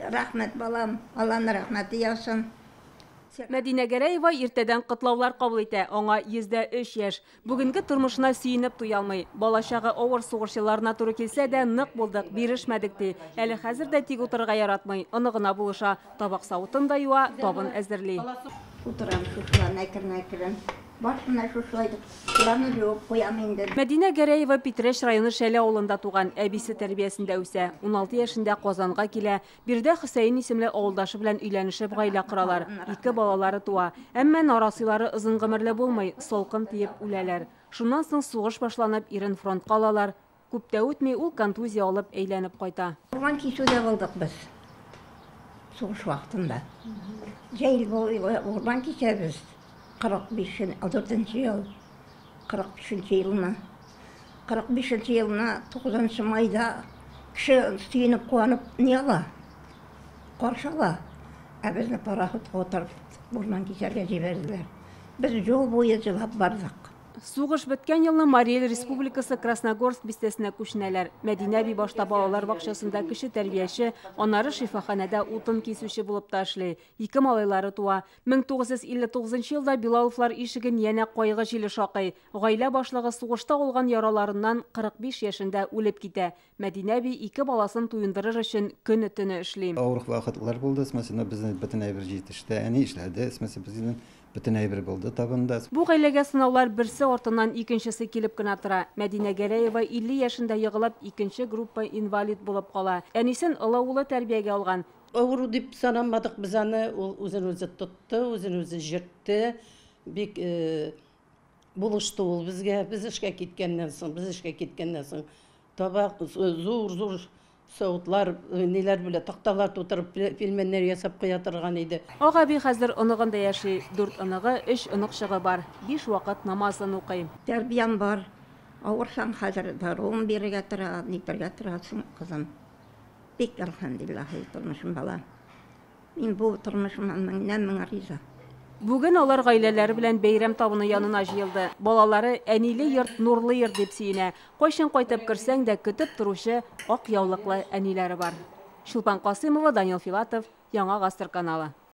Рәхмәт, балам, Алланың рәхмәте яусын. Мәдинә Гәрәева иртәдән котлаулар кабул итә. Аңа 103 яшь. Бүгенге тормышына сөенеп туя алмый. Балачагы авыр сугыш елларына туры килсә дә, нык булдык, бирешмәдек ди. Әле хәзер дә тик утырырга яратмый. Оныгына булыша. Табак савытын да юа, табын әзерли. Утырам шушылай әкрен-әкрен. Башына шушылай шуларны юып куям инде. Мәдинә Гәрәева Питрәч районы Шәле авылында туган, әбисе тәрбиясендә үсә. 16 яшендә Казанга килә. Биредә Хөсәен исемле авылдашы белән өйләнешеп гаилә коралар. Ике балалары туа. Әмма нарасыйлары озын гомерле булмый, салкын тиеп үләләр. Шуннан соң сугыш башланып, ирен фронтка алалар. Күп тә үтми, ул контузия алып әйләнеп кайта. Урман кисүдә булдык без. Сугыш вакытында. Җәй урман кисәбез. 45 ел, 45 елны. 45 елны 9 майда кеше сөенеп куанып ни ала? Каршы ала. Ә безне пароходка утырып урман кисәргә җибәрделәр. Без юл буе җылап бардык. Сугыш беткән елны Марий Эл Республикасы Красногорск бистәсенә күченәләр. Мәдинә әби башта балалар бакчасында кече тәрбияче, аннары шифаханәдә утын кисүче булып та эшли. Ике малайлары туа. 1959 елда Билаловлар ишеген янә кайгы җиле шакый. Гаилә башлыгы сугышта алган яраларыннан 45 яшендә үлеп китә. Мәдинә әби ике баласын туендырыр өчен көне-төне эшли. Авыр вакытлар булды, смысле, безнең бөтен әйбер җитеште. Әни эшләде, смысле, безнең бөтен әйбер булды табында. Бу гаиләгә сынаулар берсе артыннан икенчесе килеп кенә тора. Мәдинә Гәрәева 50 яшендә егылып, икенче группа инвалид булып кала. Әнисен олы улы тәрбиягә алган. Авыру дип санамадык без аны, ул үзен үзе тотты, үзен үзе җөртте. Бик булышты ул безгә. Без эшкә киткәннән соң, табак, зур-зур савытлар, ниләр белән такталар тутырып пельменнәр ясап куя торган иде. Ак әби хәзер оныгында яши. 4 оныгы, 3 оныкчыгы бар. 5 вакыт намазын укый. Тәрбиям бар. Авырсаң хәзер даруын бирергә тора, нитәргә торасың, кызым. Бик әлхәмдүлилләһ тормышым бала. Мин бу тормышыма меңнән-мең риза. Бүген алар гаиләләре белән бәйрәм табыны янына җыелды. Балалары әниле йорт, нурлы йорт дип сөенә. Кайчан кайтып керсәң дә көтеп торучы ак яулыклы әниләре бар. Чулпан Касыймова, Данил Филатов, Яңа Гасыр каналы.